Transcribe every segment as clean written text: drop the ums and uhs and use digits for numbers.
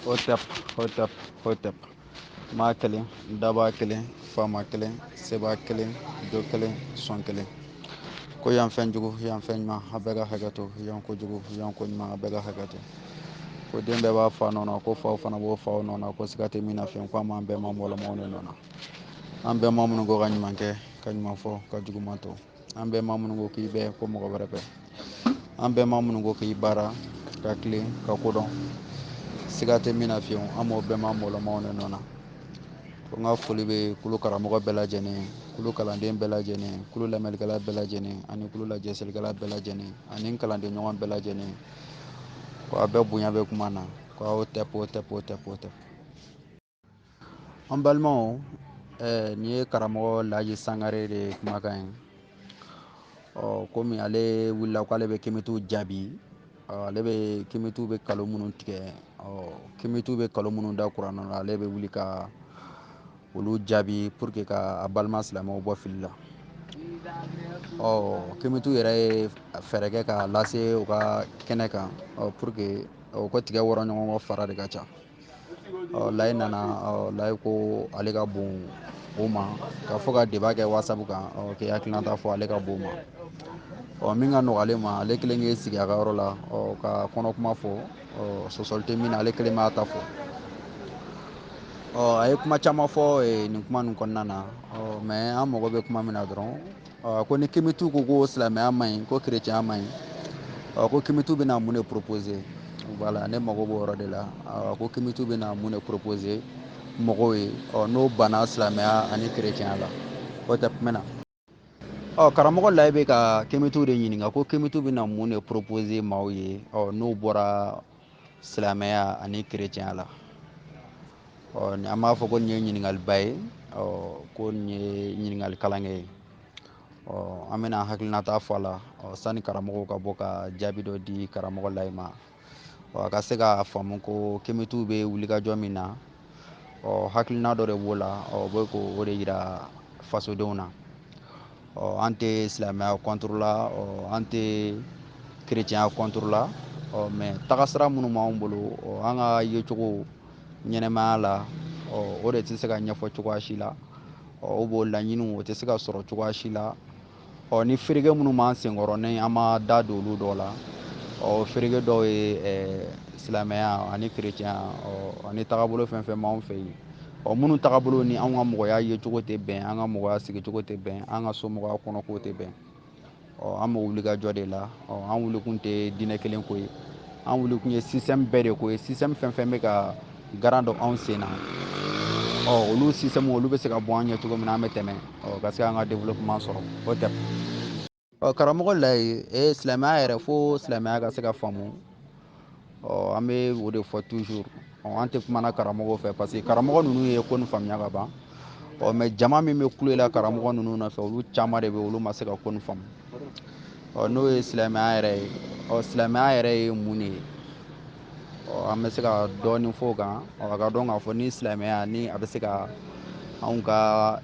Hotep, hotep, hotep. Maa kelen, daba kelen, faama kelen, seba kelen, jo kelen, sɔn kelen. Ko yan fɛn jugu, yan fɛn ɲuman, a bɛɛ ka hakɛ to. Yan ko jugu, yan ko ɲuman, a bɛɛ ka hakɛ to. Ko den bɛɛ b'a fa nɔ na, ko faw fana b'o faw nɔ na, ko siga tɛ min na fiyewu, ko an b'an bɛɛ ma mɔlɔmaw de nɔ na. An bɛɛ ma minnu ko ka ɲuman kɛ, ka ɲuman fɔ, ka juguman to. An bɛɛ ma minnu ko k'i bɛɛ, ko mɔgɔ wɛrɛ bɛɛ. An bɛɛ ma minnu ko k'i baara, ka tilen, ka kodɔn. Siga tɛ min na fiyewu, an b'o bɛɛ ma mɔlɔmaw de nɔ na. Ko n ka foli bɛ kulu karamɔgɔ bɛɛ lajɛlen, kulu kalanden bɛɛ lajɛlen, kulu lamɛnnikɛla bɛɛ lajɛlen, ani kulu lajɛselikɛla bɛɛ lajɛlen, ani n kalanden ɲɔgɔn bɛɛ lajɛlen. Ko a bɛɛ bonya bɛ kuma na. Ko aw tɛ po tɛ po tɛ po tɛ. An balimaw, nin ye karamɔgɔ Laji Sangare de kumakan ye. Komi ale wulila k'ale bɛ Kemitiw jaabi, ale bɛ Kemitiw bɛ kalo minnu tigɛ, Kemitiw bɛ kalo minnu da kuranɛ la, ale bɛ wuli ka olu jaabi pour que ka a balima silamɛw bɔ fili la. Kemitiw yɛrɛ ye fɛɛrɛ kɛ k'a lase u ka kɛnɛ kan, pour que o ko tigɛ wɔrɔ ɲɔgɔn kɔ fara de ka ca. Layi nana, Layi ko ale ka bon o ma, ka fɔ ka débat kɛ WhatsApp kan, k'i hakilinata fɔ ale ka bon ma. Min ka nɔgɔ ale ma, ale kelen k'i sigi a ka yɔrɔ la, ka kɔnɔkuma fɔ, sɔsɔli tɛ min na, ale kelen b'a ta fɔ. A ye kuma caman fɔ nin kuma nin kɔnɔna na, mais an mago bɛ kuma min na dɔrɔn, ko ni Kemitiw ko ko silamɛya man ɲi, ko kerecɛnya man ɲi, ko Kemitiw bɛna mun de proposer? Voilà, ne mago b'o yɔrɔ de la. Ko Kemitiw bɛna mun de proposer mɔgɔw ye, n'o banna silamɛya ani kerecɛnya la? O tɛ kuma na. Karamɔgɔ Layi bɛ ka Kemitiw de ɲininka ko Kemitiw bɛna mun de proposer maaw ye, n'o bɔra silamɛya ani kerecɛnya la. An b'a fɔ ko nin ye ɲininkaliba ye, ko nin ye ɲininkali kalankɛ ye. An bɛna hakilinata fɔ a la, sani karamɔgɔw ka bɔ ka jaabi dɔ di karamɔgɔ Layi ma. A ka se k'a faamu ko Kemitiw bɛ wulikajɔ min na, hakilina dɔ de b'o la, o bɛ k'o de yira fasodenw na. An tɛ silamɛya contre la, an tɛ kerecɛnya contre la, mais tagasira minnu b'anw bolo, an ka yecogo ɲɛnɛmaya la, o de tɛ se ka ɲɛfɔ cogoya si la. O b'o laɲiniw, o tɛ se ka sɔrɔ cogoya si la. Ni fereke minnu b'an senkɔrɔ, ni an ma da don olu dɔw la, fereke dɔw ye silamɛya ani kerecɛnya, ani tagabolo fɛn fɛn b'anw fɛ yen, minnu tagabolo ni anw ka mɔgɔya yecogo tɛ bɛn, an ka mɔgɔya sigicogo tɛ bɛn, an ka somɔgɔya kɔnɔko tɛ bɛn. An b'o wulikajɔ de la. An wulikun tɛ diinɛ kelen ko ye, an wulikun ye système bɛɛ de ko ye. Système fɛn fɛn bɛ ka garan don anw sen na, olu système olu bɛ se ka bɔ an ɲɛ cogo min na, an bɛ tɛmɛ, ka se k'an ka développement sɔrɔ. O tɛ. Karamɔgɔ Layi, silamɛya yɛrɛ, fo silamɛya ka se ka faamu. An bɛ o de fɔ toujours. An tɛ kumana karamɔgɔw fɛ parce que karamɔgɔ ninnu ye ko nin faamuya ka ban. Mais jama min bɛ kulo la karamɔgɔ ninnu nɔfɛ, olu caman de bɛ, olu ma se ka ko nin faamu. N'o ye silamɛya yɛrɛ ye. Silamɛya yɛrɛ ye mun de ye? An bɛ se ka dɔɔnin fɔ o kan. A ka dɔn k'a fɔ ni silamɛya ni a bɛ se ka anw ka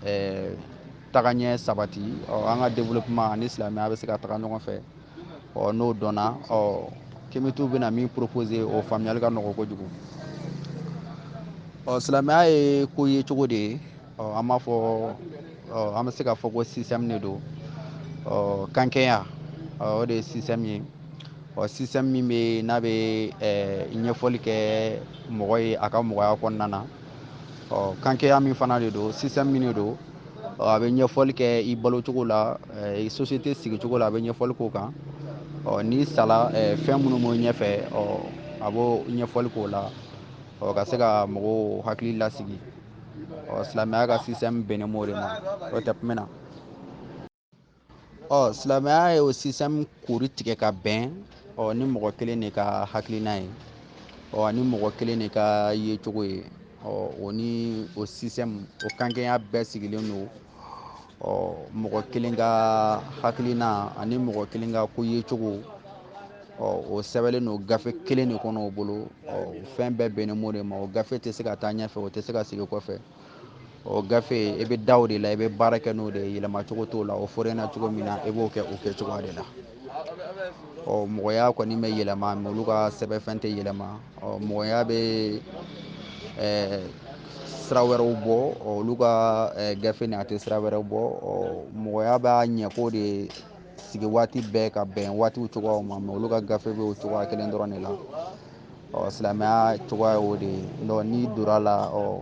tagaɲɛ sabati, an ka développement ani silamɛya bɛ se ka taga ɲɔgɔn fɛ. N'o dɔnna, Kemitiw bɛna min proposer, o faamuyali ka nɔgɔn kojugu. Silamɛya ye ko ye cogo de ye. An b'a fɔ, an bɛ se k'a fɔ ko système de don. Kankɛnya, o de ye système ye. Système min bɛ n'a bɛ ɲɛfɔli kɛ mɔgɔ ye a ka mɔgɔya kɔnɔna na. Kankɛya min fana de don, système min de don, a bɛ ɲɛfɔli kɛ i balocogo la, i société sigicogo la, a bɛ ɲɛfɔli k'o kan. N'i sala, fɛn minnu b'o ɲɛfɛ, a b'o ɲɛfɔli k'o la, ka se ka mɔgɔw hakili lasigi. Silamɛya ka système bɛnnen b'o de ma. O tɛ kuma na. Silamɛya ye o système kori tigɛ ka bɛn, ni mɔgɔ kelen de ka hakilina ye, ani mɔgɔ kelen de ka yecogo ye. O ni o système, o kankɛnya bɛɛ sigilen don, mɔgɔ kelen ka hakilina ani mɔgɔ kelen ka ko yecogo, o sɛbɛnlen don gafe kelen de kɔnɔ o bolo. Fɛn bɛɛ bɛnnen b'o de ma. O gafe tɛ se ka taa ɲɛfɛ, o tɛ se ka segin kɔfɛ. O gafe, i bɛ da o de la, i bɛ baara kɛ n'o de ye, yɛlɛma cogo t'o la. O fɔra i ɲɛna cogo min na, i b'o kɛ o kɛcogoya de la. Ɔ mɔgɔya kɔni bɛ yɛlɛma, mais olu ka sɛbɛnfɛn tɛ yɛlɛma. Ɔ mɔgɔya bɛ sira wɛrɛw bɔ, olu ka gafe nin a tɛ sira wɛrɛw bɔ. Ɔ mɔgɔya b'a ɲɛko de sigi waati bɛɛ ka bɛn waatiw cogoyaw ma, mais olu ka gafe bɛ o cogoya kelen dɔrɔn de la. Ɔ silamɛya cogoya y'o de ye. Donc n'i donna a la, ɔ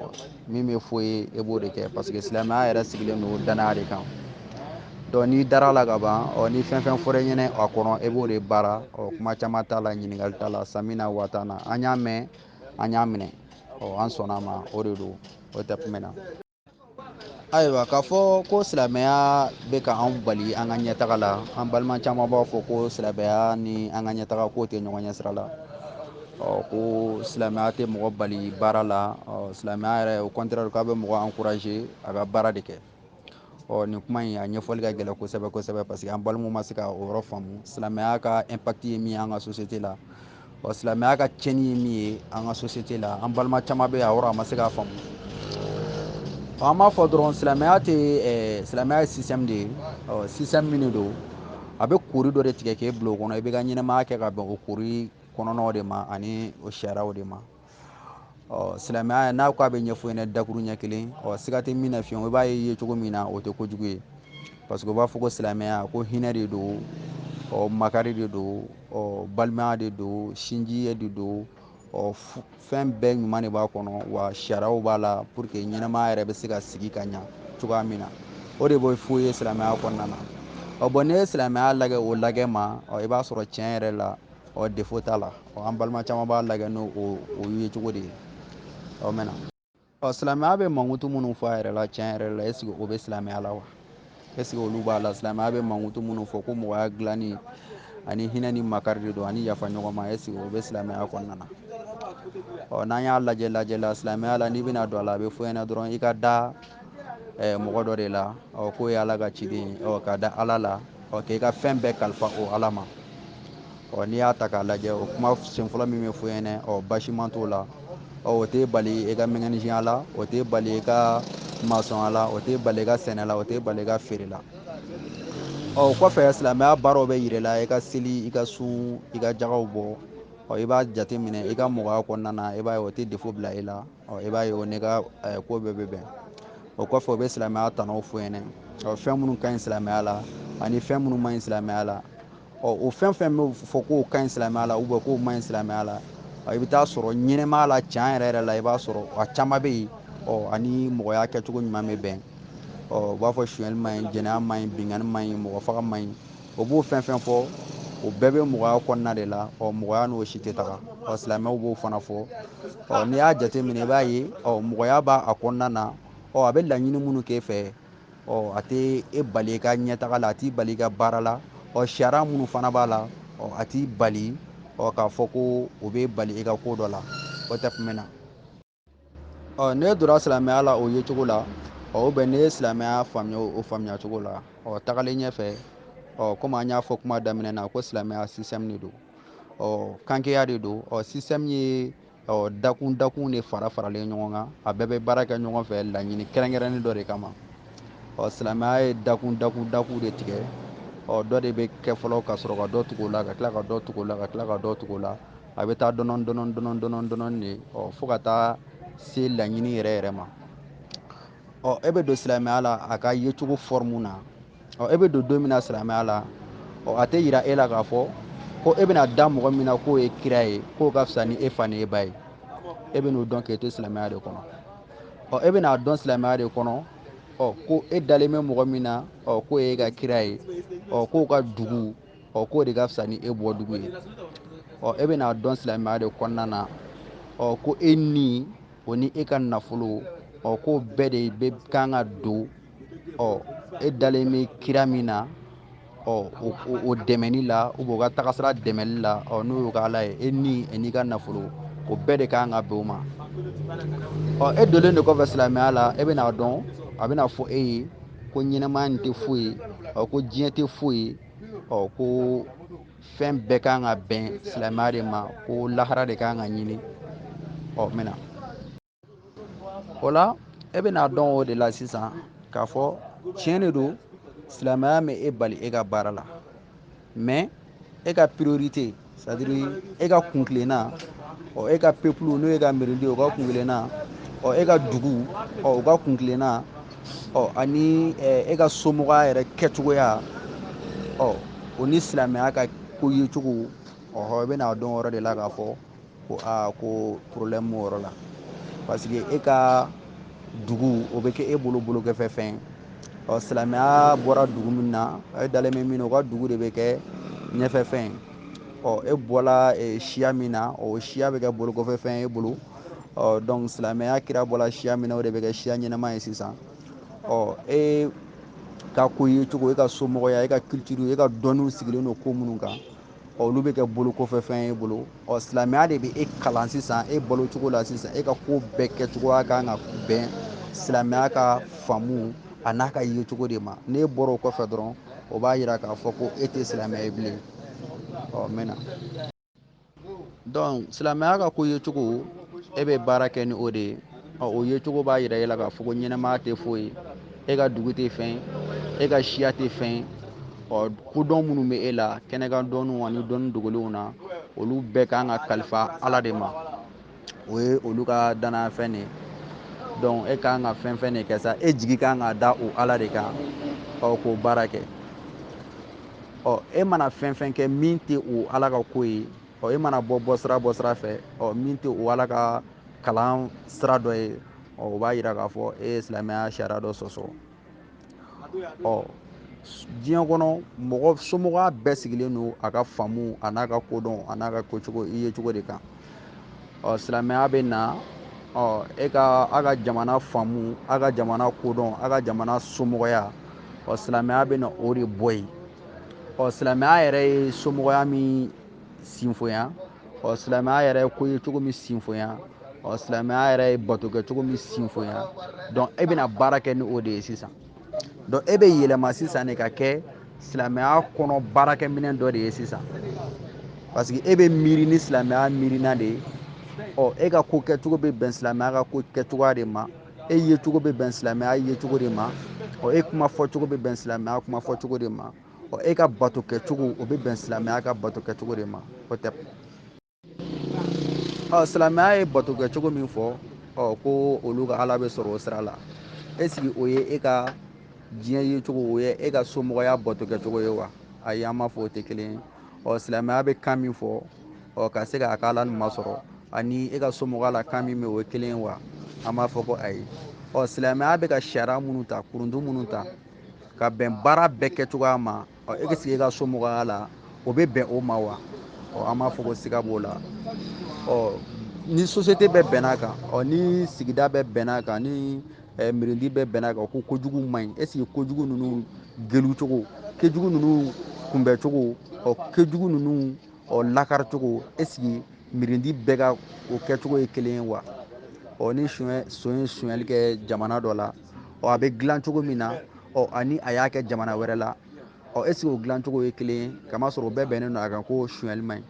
min bɛ fɔ ye, e b'o de kɛ, parce que silamɛya yɛrɛ sigilen don danaya de kan. Donc n'i dara la ka ban, ɔ ni fɛn fɛn fɔra i ɲɛna a kɔnɔ, e b'o de baara. Ɔ kuma caman t'a la, ɲininkali t'a la, samina wa na, an y'a mɛn, an y'a minɛ, ɔ an sɔnna a ma, o de don, o tɛ kuma na. Ayiwa, k'a fɔ ko silamɛya bɛ ka anw bali an ka ɲɛtaga la, an balima caman b'a fɔ ko silamɛya ni an ka ɲɛtaga k'o tɛ ɲɔgɔn ɲɛ sira la. Ɔ ko silamɛya tɛ mɔgɔ bali baara la. Ɔ silamɛya yɛrɛ, au contraire, k'a bɛ mɔgɔ encourager a ka baara de kɛ. Ɔ nin kuma in, a ɲɛfɔli ka gɛlɛn kosɛbɛ kosɛbɛ, parce que an balimaw ma se ka o yɔrɔ faamu, silamɛya ka impact ye min ye an ka société la, ɔ silamɛya ka tiɲɛni ye min ye an ka société la. An balima caman bɛ yen, a yɔrɔ a ma se k'a faamu. An b'a fɔ dɔrɔn, silamɛya tɛ silamɛya ye système de ye. Ɔ système min de don, a bɛ koori dɔ de tigɛ k'e bila o kɔnɔ, i bɛ ka ɲɛnamaya kɛ ka bɛn o koori kɔnɔnaw de ma ani o sariyaw de ma. Ɔ silamɛya n'a ko a bɛ ɲɛfɔ ɲɛna dakuru ɲɛ kelen, ɔ siga tɛ min na fiyewu, i b'a ye cogo min na, o tɛ kojugu ye, parce que u b'a fɔ ko silamɛya ko hinɛ de don, ɔ makari de don, ɔ balimaya de don, sinjiya de don, ɔ fɛn bɛɛ ɲuman de b'a kɔnɔ, wa sariyaw b'a la pour que ɲɛnamaya yɛrɛ bɛ se ka sigi ka ɲa cogoya min na, o de bɛ f'u ye silamɛya kɔnɔna na. Ɔ bon, n'i ye silamɛya lajɛ o lajɛ ma, ɔ i b'a sɔrɔ tiɲɛ yɛrɛ la, ɔ défaut t'a la. Ɔ an balima caman b'a lajɛ n'o o ye cogo de ye. Ɔ mɛna, ɔ silamɛya bɛ mankutu minnu fɔ a yɛrɛ la, tiɲɛ yɛrɛ la, est ce que o bɛ silamɛya la wa? Est ce que olu b'a la? Silamɛya bɛ mankutu minnu fɔ ko mɔgɔya dilanni ani hinɛ ni makari de don ani yafa ɲɔgɔn ma, est ce que o bɛ silamɛya kɔnɔna na? Ɔ n'an y'a lajɛ lajɛ la, silamɛya la, n'i bɛna don a la, a bɛ fɔ ɲɛna dɔrɔn i ka da mɔgɔ dɔ de la, ɔ k'o ye Ala ka ciden ye, ɔ ka da Ala la, ɔ k'i ka fɛn bɛɛ kalifa o Ala ma. Ɔ n'i y'a ta k'a lajɛ, o kuma sen fɔlɔ min bɛ fɔ ɲɛna, ɔ basiman t'o la. Ɔ o t'e bali i ka mécanicien la, o t'e bali i ka maçon la, o t'e bali i ka sɛnɛ la, o t'e bali i ka feere la. Ɔ o kɔfɛ, silamɛya baaraw bɛ yir'i la, i ka seli, i ka sun, i ka jagaw bɔ. Ɔ i b'a jate minɛ i ka mɔgɔya kɔnɔna na, i b'a ye o tɛ défaut bila i la. Ɔ i b'a ye o n'i ka ko bɛɛ bɛ bɛn. O kɔfɛ, o bɛ silamɛya tanaw fɔ ɲɛna, ɔ fɛn minnu ka ɲi silamɛya la ani fɛn minnu man ɲi silamɛya la. Ɔ o fɛn fɛn bɛ fɔ k'o ka ɲi silamɛya la k'o man ɲi silamɛya la, i bɛ taa sɔrɔ ɲɛnɛmaya la, tiɲɛ yɛrɛ yɛrɛ la, i b'a sɔrɔ a caman bɛ yen, ɔ ani mɔgɔya kɛcogo ɲuman bɛ bɛn. Ɔ u b'a fɔ sonyɛli man ɲi, jɛnɛya man ɲi, binkanni man ɲi, mɔgɔ faga man ɲi. O b'o fɛn fɛn fɔ, o bɛɛ bɛ mɔgɔya kɔnɔna de la. Ɔ mɔgɔya n'o si tɛ taga. Ɔ silamɛw b'o fana fɔ. Ɔ n'i y'a jateminɛ, i b'a ye ɔ mɔgɔya b'a a kɔnɔna na. Ɔ a bɛ laɲini minnu k'e fɛ, ɔ a tɛ e bali i ka ɲɛtaga la, a t'i bali i ka baara la. Ɔ sariya minnu fana b'a la, ɔ a t'i bali, ɔ k'a fɔ ko o b'e bali i ka ko dɔ la, o tɛ kun na. Ɔ n'e donna silamɛya la o ye cogo la, ɔ bɛn, n'e ye silamɛya faamuya o faamuya cogo la, ɔ tagalen ɲɛfɛ, ɔ komi an y'a fɔ kuma daminɛ na ko silamɛya système de don, ɔ kankeya de don. Ɔ système ye ɔ dakun dakun de fara faralen ɲɔgɔn kan, a bɛɛ bɛ baara kɛ ɲɔgɔn fɛ laɲini kɛrɛnkɛrɛnnen dɔ de kama. Ɔ silamɛya ye dakun dakun dakun de tigɛ. Ɔ dɔ de bɛ kɛ fɔlɔ, ka sɔrɔ ka dɔ tugu o la, ka tila ka dɔ tugu o la, ka tila ka dɔ tugu o la. A bɛ taa dɔɔni dɔɔni dɔɔni dɔɔni dɔɔni de, ɔ fo ka taa se laɲini yɛrɛ yɛrɛ ma. Ɔ e bɛ don silamɛya la a ka yecogo forme na. Ɔ e bɛ don don min na silamɛya la, ɔ a tɛ yira e la k'a fɔ ko e bɛna da mɔgɔ min na k'o ye kira ye, k'o ka fisa ni e fa ni e ba ye. E bɛ n'o dɔn k'e to silamɛya de kɔnɔ. Ɔ e bɛna dɔn silamɛya de kɔnɔ, ɔ ko e dalen bɛ mɔgɔ min na, ɔ k'o ye e ka kira ye, ɔ k'o ka dugu, ɔ k'o de ka fisa ni e bɔ dugu ye. Ɔ e bɛna dɔn silamɛya de kɔnɔna na, ɔ ko e ni o ni e ka nafolo, ɔ k'o bɛɛ de bɛ kan ka don, ɔ e dalen bɛ kira min na, ɔ o dɛmɛni la, o ka tagasira dɛmɛli la, ɔ n'o y'o ka Ala ye, e ni n'i ka nafolo, o bɛɛ de kan ka bɛn o ma. Ɔ e donlen de kɔfɛ silamɛya la, e bɛna dɔn, a bɛna fɔ e ye ko ɲɛnɛmaya nin tɛ foyi ye, ɔ ko diɲɛ tɛ foyi ye, ɔ ko fɛn bɛɛ kan ka bɛn silamɛya de ma, ko lahara de kan ka ɲini. Ɔ n bɛna o la, e bɛna dɔn o de la sisan k'a fɔ tiɲɛ de don, silamɛya ma e bali e ka baara la, mais E ka priorité, c'est à dire e ka kuntilenna, ɔ e ka peuple n'o ye ka mirindi o ka kuntilenna, ɔ e ka dugu, ɔ o ka kuntilenna, ɔ ani e ka somɔgɔya yɛrɛ kɛcogoya, ɔ o ni silamɛya ka ko yecogo, ɔhɔ i bɛna dɔn o yɔrɔ de la k'a fɔ ko aa ko problème b'o yɔrɔ la. Parce que e ka dugu o bɛ kɛ e bolo bolokɛfɛ fɛn. Ɔ silamɛya bɔra dugu min na, e dalen bɛ min na, o ka dugu de bɛ kɛ ɲɛfɛ fɛn. Ɔ e bɔla siya min na, o siya bɛ kɛ bolokɔfɛ fɛn e bolo. Ɔ donc silamɛya kira bɔla siya min na, o de bɛ kɛ siya ɲɛnama ye sisan. Ɔ e ka ko ye cogo, e ka somɔgɔya, e ka culture, e ka dɔnniw sigilen don ko minnu kan, ɔ olu bɛ kɛ bolokɔfɛ fɛn e bolo. Ɔ silamɛya de bɛ e kalan sisan, e balo cogo la sisan, e ka ko bɛɛ kɛcogoya kan ka bɛn silamɛya ka faamu a n'a ka yecogo de ma. N'e bɔra o kɔfɛ dɔrɔn, o b'a yira k'a fɔ ko e tɛ silamɛ ye bilen. Ɔ n bɛ na. Donc silamɛya ka ko yecogo, e bɛ baara kɛ ni o de ye. Ɔ o yecogo b'a yira e la k'a fɔ ko ɲɛnɛmaya tɛ foyi ye, e ka dugu tɛ fɛn ye, e ka siya tɛ fɛn ye. Ɔ kodɔn minnu bɛ e la, kɛnɛkan dɔnniw ani dɔnni dogolenw na, olu bɛɛ kan ka kalifa Ala de ma. O ye olu ka danaya fɛn de ye. Donc e kan ka fɛn fɛn de kɛ sa, e jigi kan ka da o Ala de kan, ɔ k'o baara kɛ. Ɔ e mana fɛn fɛn kɛ min tɛ o Ala ka ko ye, ɔ e mana bɔ bɔsira fɛ, ɔ min tɛ o Ala ka kalan sira dɔ ye, ɔ o b'a yira k'a fɔ e ye silamɛya sariya dɔ sɔsɔ. Ɔ diɲɛ kɔnɔ mɔgɔ somɔgɔya bɛɛ sigilen don a ka faamu a n'a ka kodɔn a n'a ka kocogo i ye cogo de kan. Ɔ silamɛya bɛ na, ɔ e ka a ka jamana faamu, a ka jamana kodɔn, a ka jamana somɔgɔya, ɔ silamɛya bɛ na o de bɔ yen. Ɔ silamɛya yɛrɛ ye somɔgɔya min sinfonya, ɔ silamɛya yɛrɛ ye ko ye cogo min sinfonya, ɔ silamɛya yɛrɛ ye bato kɛ cogo min sinfonya. Donc e bɛna baara kɛ ni o de ye sisan. Donc e bɛ yɛlɛma sisan de ka kɛ silamɛya kɔnɔ baarakɛminɛn dɔ de ye sisan. Parce que e bɛ miiri ni silamɛya miirina de ye. Ɔ e ka ko kɛcogo bɛ bɛn silamɛya ka ko kɛcogoya de ma, e yecogo bɛ bɛn silamɛya yecogo de ma, ɔ e kuma fɔcogo bɛ bɛn silamɛya kuma fɔcogo de ma, ɔ e ka bato kɛcogo o bɛ bɛn silamɛya ka bato kɛcogo de ma. O tɛ. Ɔ silamɛya ye bato kɛcogo min fɔ, ɔ ko olu ka Ala bɛ sɔrɔ o sira la. Est-ce que o ye e ka diɲɛ yecogo, o ye e ka somɔgɔya bato kɛcogo ye wa? Ayi, an b'a fɔ o tɛ kelen ye. Ɔ silamɛya bɛ kan min fɔ, ɔ ka se k'a ka Ala nin masɔrɔ, ani e ka somɔgɔya la kan min bɛ o ye kelen ye wa? An b'a fɔ ko ayi. Ɔ silamɛya bɛ ka sariya minnu ta, kuruntu minnu ta ka bɛn baara bɛɛ kɛcogoya ma, ɔ e ka sigi e ka somɔgɔya la, o bɛ bɛn o ma wa? Ɔ an b'a fɔ ko siga b'o la. Ɔ ni société bɛɛ bɛn'a kan, ɔ ni sigida bɛɛ bɛn'a kan, ni mirindi bɛɛ bɛn'a kan ko kojugu man ɲi, est ce que kojugu ninnu gelu cogo, kojugu ninnu kunbɛ cogo, ɔ kojugu ninnu ɔ lakari cogo, est ce que mirindi bɛɛ ka o kɛcogo ye kelen ye wa? Ɔ ni son ye sonyali kɛ jamana dɔ la, ɔ a bɛ dilan cogo min na, ɔ ani a y'a kɛ jamana wɛrɛ la, ɔ est ce que o dilan cogo ye kelen ye? Kamasɔrɔ o bɛɛ bɛnnen don a kan ko sonyali man ɲi.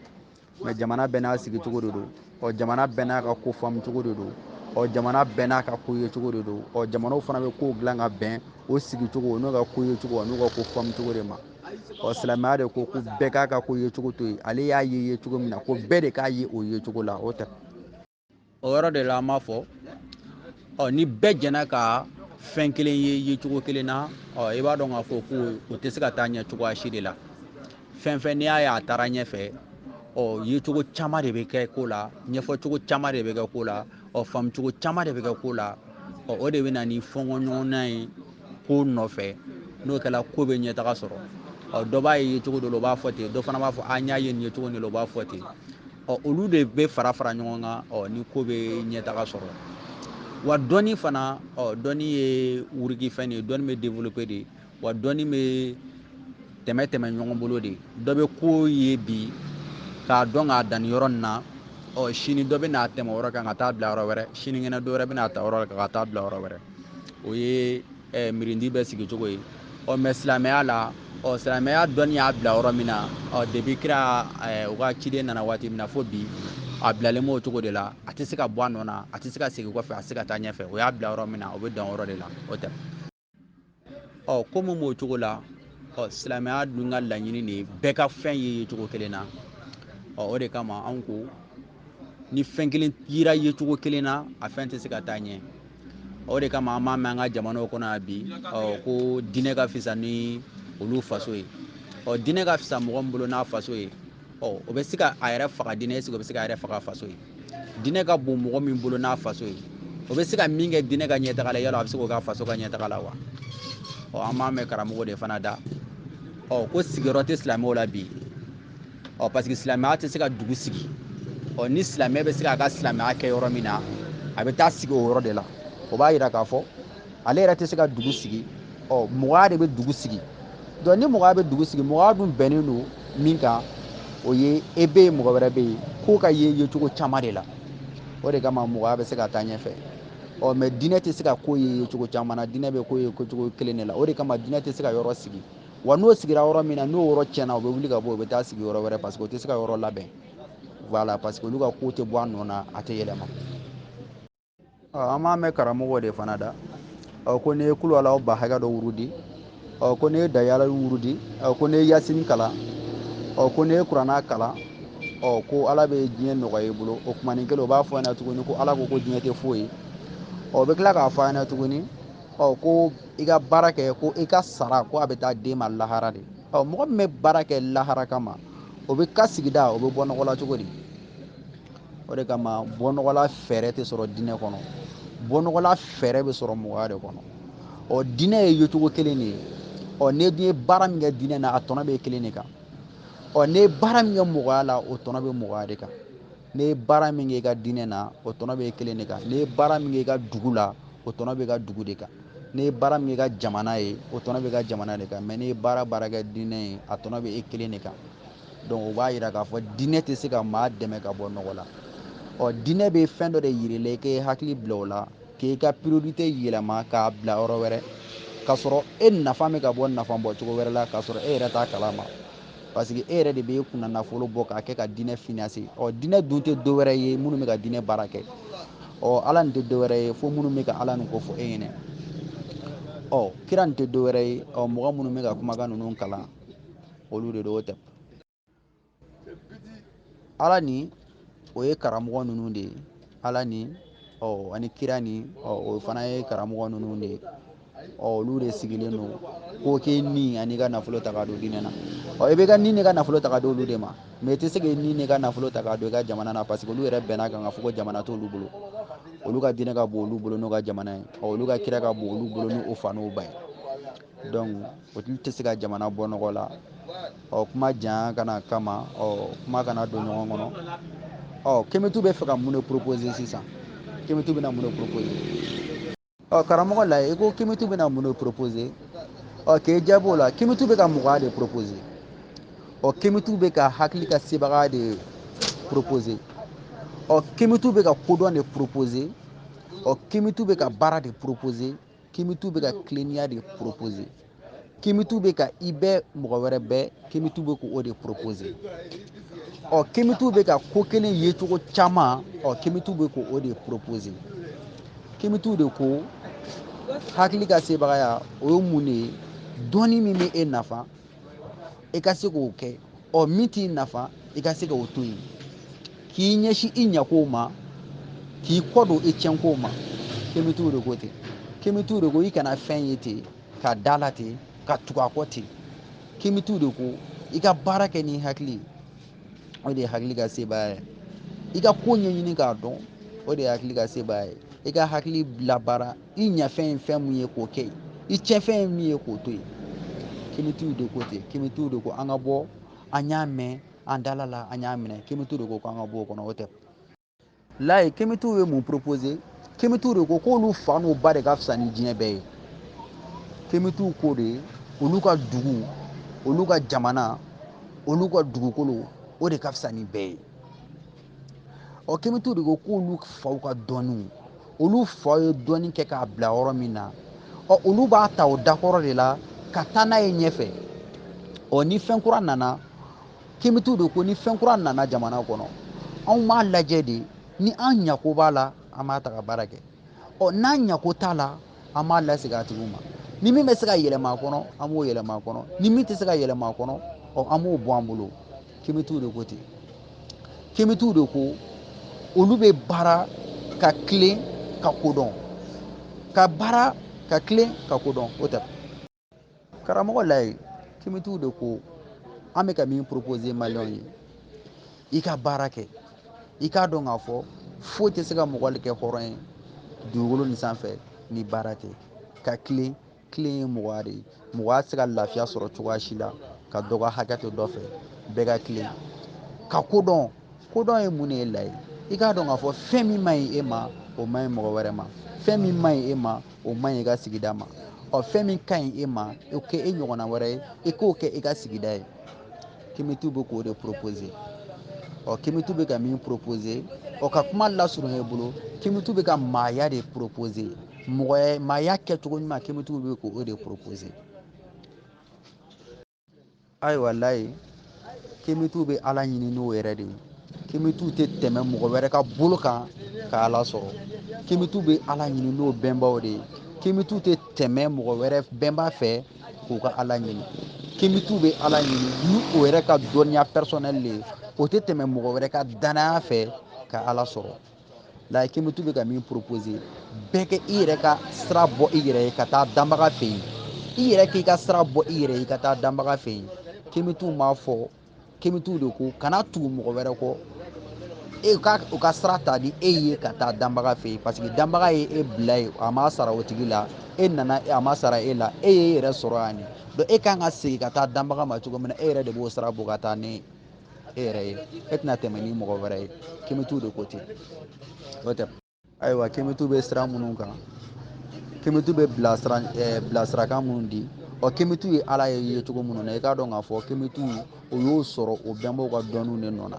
Mais jamana bɛɛ n'a sigi cogo de don, ɔ jamana bɛɛ n'a ka ko faamu cogo de don, ɔ jamana bɛɛ n'a ka ko ye cogo de don, ɔ jamanaw fana bɛ kow dilan ka bɛn o sigi cogo n'u ka ko ye cogo n'u ka ko faamu cogo de ma. Ɔ silamɛya de ko ko bɛɛ k'a ka ko ye cogo to yen, ale y'a ye cogo min na, ko bɛɛ de k'a ye o ye cogo la, o tɛ. O yɔrɔ de la an b'a fɔ, ɔ ni bɛɛ jɛnna ka fɛn kelen ye yecogo kelen na, ɔ i b'a dɔn k'a fɔ ko o tɛ se ka taa ɲɛ cogoya si de la. Fɛn fɛn n'i y'a ye a taara ɲɛfɛ, ɔ yecogo caman de bɛ kɛ ko la, ɲɛfɔcogo caman de bɛ kɛ ko la, ɔ faamucogo caman de bɛ kɛ ko la, ɔ o de bɛ na ni fɔnkɔɲɔgɔnna ye ko nɔfɛ. N'o kɛra ko bɛ ɲɛtaga sɔrɔ. Ɔ dɔ b'a ye cogo dɔ la o b'a fɔ ten, dɔ fana b'a fɔ a n y'a ye nin ye cogo nin la o b'a fɔ ten. Ɔ olu de bɛ fara fara ɲɔgɔn kan, ɔ ni ko bɛ ɲɛtaga sɔrɔ. Wa dɔnni fana, ɔ dɔnni ye wurukifɛn de ye, dɔnni bɛ développer de, wa dɔnni bɛ tɛmɛ ɲɔgɔn bolo de. Dɔ bɛ ko ye bi k'a dɔn k'a danni yɔrɔ nin na, ɔ sini dɔ bɛ n'a tɛmɛ o yɔrɔ kan ka taa bila yɔrɔ wɛrɛ, sinikɛnɛ dɔ wɛrɛ bɛ n'a ta yɔrɔ kan ka taa bila yɔrɔ wɛrɛ. O ye mirindi bɛ sigi cogo ye. Ɔ mais silamɛya la, ɔ silamɛya dɔnni y'a bila yɔrɔ min na, ɔ depuis kira u ka ciden nana waati min na fo bi, a bilalen b'o cogo de la, a tɛ se ka bɔ a nɔ na, a tɛ se ka segin kɔfɛ, a tɛ se ka taa ɲɛfɛ. O y'a bila yɔrɔ min na, o bɛ dan o yɔrɔ de la, o tɛ. Ɔ ko mun b'o cogo la, Ɔ silamɛya dun ka laɲini de ye bɛɛ ka fɛn ye cogo kelen na. Ɔ o de kama anw ko ni fɛn kelen yira ye cogo kelen na, a fɛn tɛ se ka taa ɲɛ. O de kama an b'a mɛn an ka jamanaw kɔnɔ yan bi, ɔ ko diinɛ ka fisa ni olu faso ye. Ɔ diinɛ ka fisa mɔgɔ min bolo n'a faso ye, ɔ o bɛ se ka a yɛrɛ faga diinɛ, est-ce que o bɛ se k'a yɛrɛ faga faso ye? Diinɛ ka bon mɔgɔ min bolo n'a faso ye, o bɛ se ka min kɛ diinɛ ka ɲɛtaga la, yala a bɛ se k'o k'a faso ka ɲɛtaga la wa? Ɔ an b'a mɛn karamɔgɔ de fana da, ɔ ko sigiyɔrɔ tɛ silamɛw la bi, ɔ parce que silamɛya tɛ se ka dugu sigi. Ɔ ni silamɛ bɛ se k'a ka silamɛya kɛ yɔrɔ min na, a bɛ taa sigi o yɔrɔ de la. O b'a yira k'a fɔ ale yɛrɛ tɛ se ka dugu sigi, ɔ mɔgɔya de bɛ dugu sigi. Donc ni mɔgɔya bɛ dugu sigi, mɔgɔya dun bɛnnen don min kan, o ye e bɛ yen, mɔgɔ wɛrɛ bɛ yen, ko ka ye yecogo caman de la. O de kama mɔgɔya bɛ se ka taa ɲɛfɛ. Ɔ mais diinɛ tɛ se ka ko ye cogo caman na, diinɛ bɛ ko ye cogo kelen de la. O de kama diinɛ tɛ se ka yɔrɔ sigi. Wa n'o sigira yɔrɔ min na, n'o yɔrɔ tiɲɛna, u bɛ wuli ka bɔ, u bɛ taa sigi yɔrɔ wɛrɛ, parce que o tɛ se ka yɔrɔ labɛn. Voilà, parce que olu ka ko tɛ bɔ a nɔ na, a tɛ yɛlɛma. Ɔ an b'a mɛn karamɔgɔw de fana da, ɔ ko n'i ye kulu ala ba hakɛ dɔ wurudi, ɔ ko n'i ye dayala wurudi, ɔ ko n'i ye yasini kalan, ɔ ko n'i ye kuranna kalan, ɔ ko ala bɛ diɲɛ nɔgɔya i bolo. O kumanin kelen o b'a fɔ a ɲɛna tuguni ko ala ko ko diɲɛ tɛ foyi ye. Ɔ o bɛ tila k'a fɔ a ɲɛna tuguni, ɔ ko i ka baara kɛ, ko i ka sara ko a bɛ taa den ma lahara de. Ɔ mɔgɔ min bɛ baara kɛ lahara kama, o bɛ ka sigida, o bɛ bɔ nɔgɔ la cogo di? O de kama bɔnɔgɔla fɛɛrɛ tɛ sɔrɔ diinɛ kɔnɔ, bɔnɔgɔla fɛɛrɛ bɛ sɔrɔ mɔgɔya de kɔnɔ. Ɔ diinɛ ye yecogo kelen de ye. Ɔ n'e dun ye baara min kɛ diinɛ na, a tɔnɔ bɛ kelen de kan. Ɔ n'e ye baara min kɛ mɔgɔya la, o tɔnɔ bɛ mɔgɔya de kan. N'e ye baara min kɛ i ka diinɛ na, o tɔnɔ bɛ kelen de kan. N'e ye baara min kɛ i ka dugu la, o tɔnɔ bɛ i ka dugu de kan. N'e ye baara min kɛ i ka jamana ye, o tɔnɔ bɛ i ka jamana de kan. Mais n'e ye baara kɛ diinɛ ye, a tɔnɔ bɛ e kelen de kan. Donc o b'a yira k'a fɔ diinɛ tɛ se ka maa dɛmɛ ka bɔ nɔgɔ la. Ɔ diinɛ bɛ fɛn dɔ de yir'i la, i k'i hakili bila o la, k'i ka priorité yɛlɛma k'a bila yɔrɔ wɛrɛ, k'a sɔrɔ e nafa bɛ ka bɔ nafa bɔ cogo wɛrɛ la, k'a sɔrɔ e yɛrɛ t'a kalama. Parce que e yɛrɛ de bɛ kunna nafolo bɔ k'a kɛ ka diinɛ financer. Ɔ diinɛ dun tɛ dɔ wɛrɛ ye minnu bɛ ka diinɛ baara kɛ. Ɔ ala nin tɛ dɔ wɛrɛ ye fo minnu bɛ ka ala nin ko fɔ e ɲɛna. Ɔ kira nin tɛ dɔ wɛrɛ ye, ɔ mɔgɔ minnu bɛ ka kumakan ninnu kalan, olu de don, o tɛ. Ala ni o ye karamɔgɔ ninnu de ye. Ala ni ɔ ani kira ni ɔ o fana ye karamɔgɔ ninnu de ye. Ɔ olu de sigilen don ko k'e ni ani ka nafolo ta k'a don diinɛ na. Ɔ i bɛ ka ni n'i ka nafolo ta k'a di olu de ma, mais i tɛ se k'i ni n'i ka nafolo ta k'a don i ka jamana na, parce que olu yɛrɛ bɛnna kan k'a fɔ ko jamana t'olu bolo. Olu ka diinɛ ka bon olu bolo n'u ka jamana ye. Ɔ olu ka kira ka bon olu bolo n'o fa n'o ba ye. Donc olu tɛ se ka jamana bɔ nɔgɔ la. Ɔ kuma jan kana kama, ɔ kuma kana don ɲɔgɔn kɔnɔ. Ɔ Kemetu bɛ fɛ ka mun de proposer sisan? Kemetu bɛna mun de proposer? Ɔ karamɔgɔ la, i ko Kemetu bɛna mun de proposer? Ɔ k'e jaabi o la, Kemetu bɛ ka mɔgɔya de proposer. Ɔ Kemetu bɛ ka hakili ka sebaga de proposer. Ɔ Kemetu bɛ ka kodɔn de proposer. Ɔ Kemetu bɛ ka baara de proposer. Kemetu bɛ ka tilennenya de proposer. Kemetu bɛ ka i bɛ mɔgɔ wɛrɛ bɛɛ, Kemetu bɛ k'o de proposer. Ɔ Kemetu bɛ ka ko kelen yecogo caman, ɔ Kemetu bɛ k'o de proposer. Kemetu de ko hakili ka sebagaya o ye mun de ye? Dɔnni min bɛ e nafa, i ka se k'o kɛ. Ɔ min t'i nafa, i ka se k'o to yen. K'i ɲɛsin i ɲakow ma, k'i kɔ don i tiɲɛkow ma. Kemetu de ko ten. Kemetu de ko i kana fɛn ye ten, ka da la ten, ka tugu a kɔ ten. Kemetu de ko i ka baara kɛ n'i hakili ye, o de ye hakili ka sebaaya ye. I ka ko ɲɛɲini k'a dɔn, o de ye hakili ka sebaaya ye. I ka hakili labaara, i ɲɛfɛn ye fɛn mun ye k'o kɛ, i tiɲɛfɛn ye min ye k'o to yen. Kemetu de ko ten. Kemetu de ko an ka bɔ, an y'a mɛn, an dala la, an y'a minɛ. Kemetu de ko k'an ka bɔ o kɔnɔ, o tɛ. Layi Kemetu ye mun proposer? Kemetu de ko k'olu fa n'u ba de ka fisa ni diɲɛ bɛɛ ye. Kemetu ko de olu ka dugu, olu ka jamana, olu ka dugukolo, o de ka fisa ni bɛɛ ye. Ɔ Kemetu de ko k'olu faw ka dɔnniw, olu faw ye dɔnni kɛ k'a bila yɔrɔ min na, ɔ olu b'a ta o dakɔrɔ de la ka taa n'a ye ɲɛfɛ. Ɔ ni fɛn kura nana, Kemetu de ko ni fɛn kura nana jamana kɔnɔ, anw b'a lajɛ de, ni an ɲako b'a la, an b'a ta ka baara kɛ. Ɔ n'an ɲako t'a la, an b'a lasegin a tigiw ma. Ni min bɛ se ka yɛlɛma a kɔnɔ, an b'o yɛlɛma a kɔnɔ. Ni min tɛ se ka yɛlɛma a kɔnɔ, ɔ an b'o bɔ an bolo. Kemitiw de ko ten. Kemitiw de ko olu bɛ baara ka tilen ka kodɔn, ka baara ka tilen ka kodɔn. O tɛ karamɔgɔ layi. Kemitiw de ko an bɛ ka min proposer maliyɛnw ye, i ka baara kɛ, i k'a dɔn k'a fɔ foyi tɛ se ka mɔgɔ kɛ hɔrɔn ye dugukolo nin sanfɛ ni baara tɛ. Ka tilen, tilen ye mɔgɔya de ye. Mɔgɔya tɛ se ka lafiya sɔrɔ cogoya si la ka dɔ ka hakɛ to dɔ fɛ. Bɛɛ ka tilen ka kodɔn. Kodɔn ye mun de ye layi? I k'a dɔn k'a fɔ fɛn min man ɲi e ma, o man ɲi mɔgɔ wɛrɛ ma. Fɛn min man ɲi e ma, o man ɲi i ka sigida ma. Ɔ fɛn min ka ɲi e ma, o kɛ e ɲɔgɔnna wɛrɛ ye, i k'o kɛ i ka sigida ye. Kemitiw bɛ k'o de proposer. Ɔ kemitiw bɛ ka min proposer, ɔ ka kuma lasurunya i bolo, kemitiw bɛ ka maaya de proposer. Mɔgɔya, maaya kɛcogo ɲuman, kemitiw bɛ k'o de proposer. Ayiwa layi, kemitiw bɛ Ala ɲini n'o yɛrɛ de ye. Kemitiw tɛ tɛmɛ mɔgɔ wɛrɛ ka bolo kan ka Ala sɔrɔ. Kemitiw bɛ Ala ɲini n'o bɛnbaw de ye. Kemitiw tɛ tɛmɛ mɔgɔ wɛrɛ bɛnba fɛ k'u ka Ala ɲini. Kemitiw bɛ Ala ɲini ni o yɛrɛ ka dɔnniya personnel de ye. O tɛ tɛmɛ mɔgɔ wɛrɛ ka danaya fɛ ka Ala sɔrɔ. Layi, kemitiw bɛ ka min proposer, bɛɛ kɛ i yɛrɛ ka sira bɔ i yɛrɛ ye ka taa danbaga fɛ yen. I yɛrɛ k'i ka sira bɔ i yɛrɛ ye ka taa danbaga fɛ yen. Kemitiw m'a fɔ, kemitiw de ko kana tugu mɔgɔ wɛrɛ kɔ, e ka o ka sira ta di e ye ka taa danbaga fɛ yen, parce que danbaga ye e bila yen, a ma sara o tigi la, e nana a ma sara e la, e y'e yɛrɛ sɔrɔ yan de. Donc e kan ka segin ka taa danbaga ma cogo min na, e yɛrɛ de b'o sira bɔ ka taa ni e yɛrɛ ye, e tɛna tɛmɛ ni mɔgɔ wɛrɛ ye. Kemitiw de ko ten. O tɛ. Ayiwa, kemitiw bɛ sira minnu kan, kemitiw bɛ bilasirakan minnu di, ɔ kemitiw ye Ala ye cogo minnu na, i k'a dɔn k'a fɔ kemitiw o y'o sɔrɔ o bɛnbaw ka dɔnniw de nɔ na.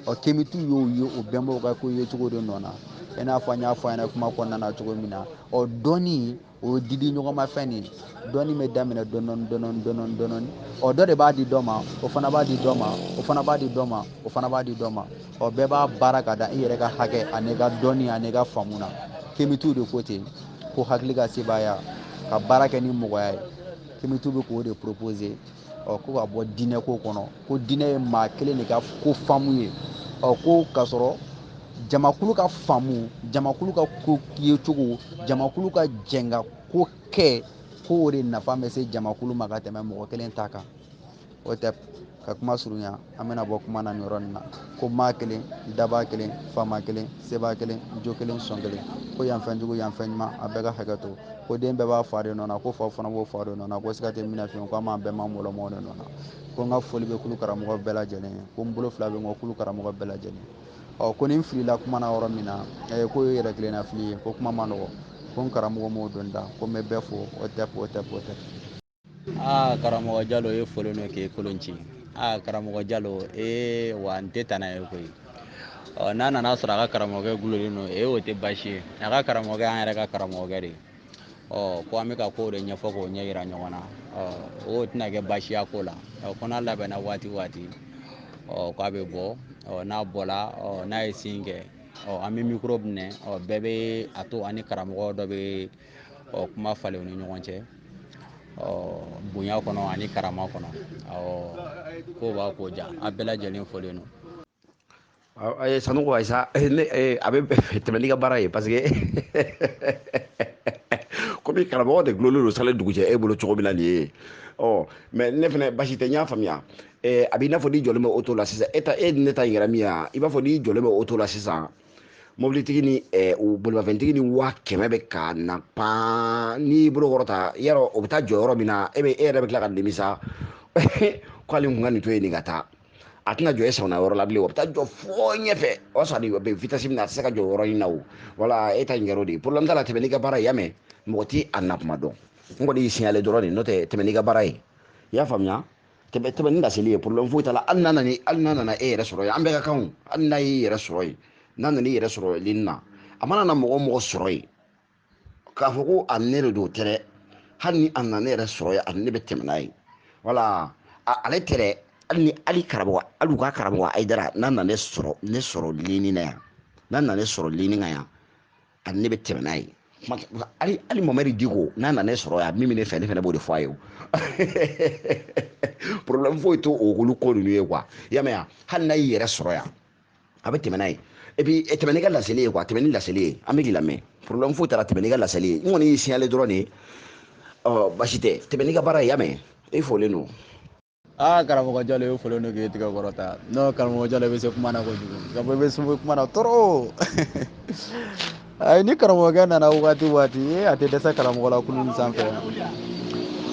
Ɔ kemitiw y'o ye o bɛnbaw ka ko ye cogo de nɔ na, i n'a fɔ an y'a fɔ an ɲɛna kuma kɔnɔna na cogo min na. Ɔ dɔnni o ye didi ɲɔgɔnmafɛn de ye. Dɔnni bɛ daminɛ dɔɔni dɔɔni dɔɔni dɔɔni. Ɔ dɔ de b'a di dɔ ma, o fana b'a di dɔ ma, o fana b'a di dɔ ma, o fana b'a di dɔ ma. Ɔ bɛɛ b'a baara ka da i yɛrɛ ka hakɛ ani ka dɔnni ani ka faamu na. Kemitiw de ko ten ko hakili ka sebaaya, ka baara kɛ ni mɔgɔya ye. Kemitiw bɛ k'o de proposer. Ɔ ko ka bɔ diinɛ ko kɔnɔ, ko diinɛ ye maa kelen de ka ko faamu ye. Ɔ ko k'a sɔrɔ jamakulu ka faamu, jamakulu ka ko yecogo, jamakulu ka jɛn ka ko kɛ, ko o de nafa bɛ se jamakulu ma ka tɛmɛ mɔgɔ kelen ta kan. O tɛ ka kuma surunya, an bɛna bɔ kuma na nin yɔrɔ nin na. Ko maa kelen, daba kelen, faama kelen, seba kelen, jo kelen, sɔn kelen. Ko yan fɛn jugu, yan fɛn ɲuman, a bɛɛ ka hakɛ to. Ko den bɛɛ b'a fa de nɔ na, ko fa fana b'o fa de nɔ na, ko siga tɛ min na fiyewu, ko an b'an bɛɛ ma mɔlɔmɔ de nɔ na. Ko n ka foli bɛ kulu karamɔgɔ bɛɛ lajɛlen ye, ko n bolo fila bɛ n kɔ kulu karamɔgɔ bɛɛ lajɛlen. Ɔ ko ni n filila kuma na yɔrɔ min na, ko ye yɛrɛ kelenna fili ye, ko kuma ma nɔgɔ, ko n karamɔgɔ m'o don da, ko n bɛ bɛɛ fo. O tɛ, o tɛ, o tɛ. Aa karamɔgɔ Jalo, e folen don k'e kolon ci. Aa karamɔgɔ Jalo, ee wa n tɛ tana ye koyi. Ɔ n'a nana sɔrɔ a ka karamɔgɔkɛ gulonnen don, ee o tɛ baasi ye. A ka karamɔgɔkɛ an yɛrɛ ka karamɔgɔkɛ de ye. Ɔ ko an bɛ ka kow de ɲɛfɔ k'o ɲɛ yira ɲɔgɔn na. Ɔ o tɛna kɛ baasi ye ko la. Ɔ ko n'a labɛnna waati waati, ɔ k'a bɛ bɔ. Ɔ n'a bɔla, ɔ n'a ye sin kɛ, ɔ an bɛ mikoro minɛ, ɔ bɛɛ bɛ a to ani karamɔgɔ dɔ bɛ ɔ kuma falen u ni ɲɔgɔn cɛ. Ɔ bonya kɔnɔ ani karama kɔnɔ. Ɔ ko b'a ko ja, a bɛɛ lajɛlen folen don. Ayi Sanogo, ayisa ne a bɛ tɛmɛ n'i ka baara ye, parce que komi karamɔgɔ de gulonnen don sale dugu cɛ e bolo cogo min na nin ye. Ɔ mais ne fɛnɛ basi tɛ, n y'a faamuya. A b'i n'a fɔ n'i jɔlen bɛ oto la sisan, e ta e ni ne ta in kɛra min ye, i b'a fɔ n'i jɔlen bɛ oto la sisan, mobilitigi ni o bolimafɛntigi ni 100 000 bɛ ka na pan, n'i bolo kɔrɔta yarɔ o bɛ taa jɔ yɔrɔ min na, e bɛ e yɛrɛ bɛ tila ka nimisa k'ale kun ka nin to yen nin ka taa. A tɛna jɔ e sɔnna yɔrɔ la bilen, o bɛ taa jɔ fo ɲɛfɛ, o y'a sɔrɔ a bɛ vitesse min na, a tɛ se ka jɔ yɔrɔ in na o. Wala e ta in kɛra o de ye, problème t'a la, tɛmɛ n'i ka baara ye, y'a mɛn, mɔgɔ tɛ a na kuma dɔn. N kɔni y'i signalé dɔrɔn de, n'o tɛ tɛmɛ n'i ka baara ye, i y'a faamuya? Tɛmɛ tɛmɛ ni laseli ye, problème foyi t'a la. Hali n'a nana, hali n'a nana e yɛrɛ sɔrɔ yen, an bɛɛ ka kan o. Hali n'a y'i yɛrɛ sɔrɔ yen, n'a nana i yɛrɛ sɔrɔ ligne na, a mana na mɔgɔ o mɔgɔ sɔrɔ yen, k'a fɔ ko a ne de don, o tɛ dɛ. Hali ni a nana ne yɛrɛ sɔrɔ yen, a ne bɛ tɛmɛ n'a ye. Wala ale tɛ dɛ, hali ni hali karamɔgɔ, hali u ka karamɔgɔ Ayidara, n'a nana ne sɔrɔ, ne sɔrɔ ligne na yan, n'a nana ne sɔrɔ ligne kan yan, a ne bɛ tɛmɛ n'a ye. Hali Mamadi Diko n'a nana ne sɔrɔ yan, min bɛ ne fɛ, ne fana b'o de fɔ a ye o. Problème foyi t'o olu ko ninnu ye quoi. I y'a mɛn wa? Hali n'a y'i yɛrɛ sɔrɔ yan, a bɛ tɛmɛ n'a ye. Et puis tɛmɛ n'i ka laseli ye quoi, tɛmɛ ni laseli ye, an bɛ k'i lamɛn. Problème foyi t'a la, tɛmɛ n'i ka laseli ye. N kɔni y'i signaler dɔrɔn de. Ɔ basi tɛ, tɛmɛ n'i ka baara ye, i y'a mɛn? E folen don. Aa, karamɔgɔ Jalo, e folen don k'e tigɛ kɔrɔta. Non, karamɔgɔ Jalo, i bɛ se kuma na kojugu. Ka bɔ i bɛ se kuma na trop. Ayi, ni karamɔgɔkɛ nana wagati o wagati, e a tɛ dɛsɛ karamɔgɔ la kulu nin sanfɛ.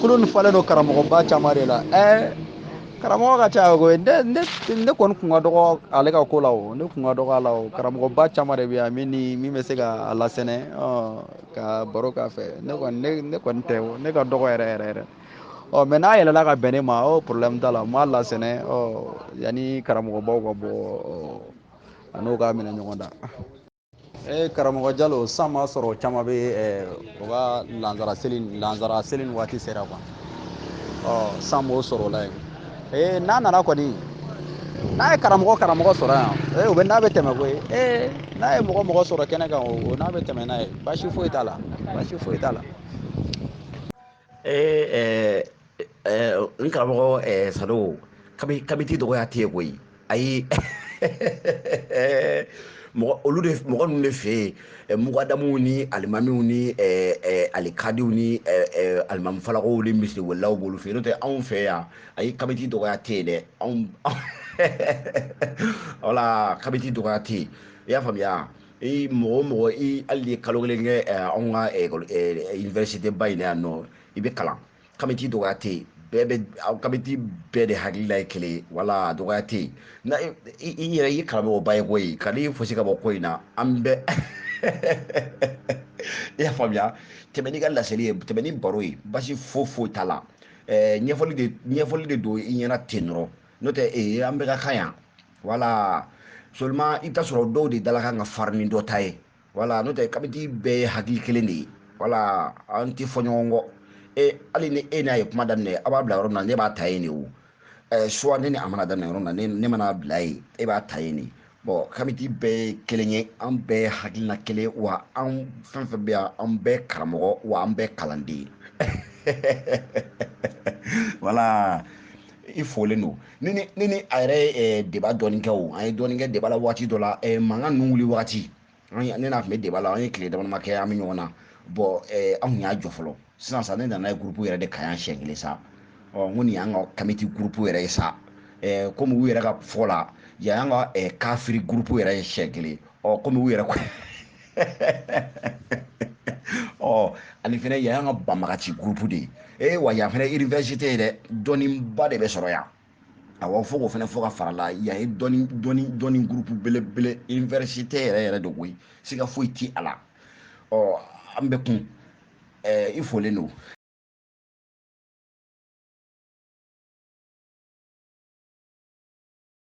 Kulu nin falen don karamɔgɔba caman de la. Karamɔgɔ ka ca koyi. Ne kɔni kun ka dɔgɔ ale ka ko la o. Ne kun ka dɔgɔ a la o. Karamɔgɔba caman de bɛ yan min ni min bɛ se ka a lasɛnɛ, ka baro k'a fɛ. Ne kɔni ne kɔni tɛ o. Ne ka dɔgɔ yɛrɛ yɛrɛ yɛrɛ. Ɔ mais n'a yɛlɛla ka bɛn ne ma, o problème t'a la. N b'a lasɛnɛ, yanni karamɔgɔbaw ka bɔ, a n'o k'a minɛ ɲɔgɔn da. Karamɔgɔ Jalo, san b'a sɔrɔ caman bɛ o ka lansara seli ni waati sera quoi. Ɔ san b'o sɔrɔ o la yen. N'a nana kɔni, n'a ye karamɔgɔ sɔrɔ yan, o bɛ n'a bɛ tɛmɛ koyi. N'a ye mɔgɔ sɔrɔ kɛnɛ kan, o n'a bɛ tɛmɛ n'a ye, baasi foyi t'a la, baasi foyi t'a la. N karamɔgɔ Sado, kamiti dɔgɔya tɛ yen koyi. Ayi, mɔgɔ olu de, mɔgɔ ninnu de fɛ yen, mugadamuw ni alimamiw ni alikadiw ni alimami falakaw ni misiriwelelaw b'olu fɛ yen. N'o tɛ anw fɛ yan, ayi, kamiti dɔgɔya tɛ yen dɛ. Anw wala kamiti dɔgɔya tɛ yen, i y'a faamuya? I mɔgɔ o mɔgɔ, i hali ni ye kalo kelen kɛ anw ka université ba in na yan nɔ, i bɛ kalan. Kamiti dɔgɔya tɛ yen, bɛɛ bɛ kamiti bɛɛ de hakilila ye kelen ye, wala dɔgɔya tɛ yen. Na i yɛrɛ i ye karamɔgɔba ye koyi, ka n'i fosi ka bɔ ko in na, an bɛɛ, i y'a faamuya? Tɛmɛ n'i ka laseli ye, tɛmɛ ni baro ye, basi foyi foyi t'a la. Ɲɛfɔli de don i ɲɛna ten dɔrɔn, n'o tɛ an bɛɛ ka kan yan. Wala seulement i bɛ taa sɔrɔ dɔw de dala kan ka farin ni dɔ ta ye, wala n'o tɛ kamiti bɛɛ ye hakili kelen de ye, wala an tɛ fɔ ɲɔgɔn kɔ. Hali ni e n'a ye kuma daminɛ, a b'a bila yɔrɔ min na, ne b'a ta yen de o. Soit ne ni a mana daminɛ yɔrɔ min na, ne mana bila yen, e b'a ta yen de. Bon, kamiti bɛɛ ye kelen ye, an bɛɛ ye hakilina kelen, wa an fɛn fɛn bɛ yan, an bɛɛ karamɔgɔ, wa an bɛɛ kalanden. Wala i folen don. Ni a yɛrɛ ye débat dɔɔni kɛ o, an ye dɔɔni kɛ débat la waati dɔ la, mankan ninnu wuli waati, ne n'a tun bɛ débat la, an ye tile dama kɛ an bɛ ɲɔgɔn na. Bon, an kun y'a jɔ fɔlɔ. Sisan sa ne nana ye groupe yɛrɛ de kan yan siɲɛ kelen sa. Ɔ n ko nin y'an ka kamiti groupe yɛrɛ ye sa. Komi u yɛrɛ ka fɔ la, yan y'an ka kafiri groupe yɛrɛ ye siɲɛ kelen. Ɔ komi u yɛrɛ ko ɔ ani fɛnɛ yan y'an ka banbagaci groupe de ye. Wa yan fɛnɛ université ye dɛ, dɔnniba de bɛ sɔrɔ yan. Awɔ, fo k'o fɛnɛ fɔ ka fara la, yan ye dɔnni groupe belebele, université yɛrɛ yɛrɛ de koyi, siga foyi ti a la. Ɔ an bɛ kun, i folen don.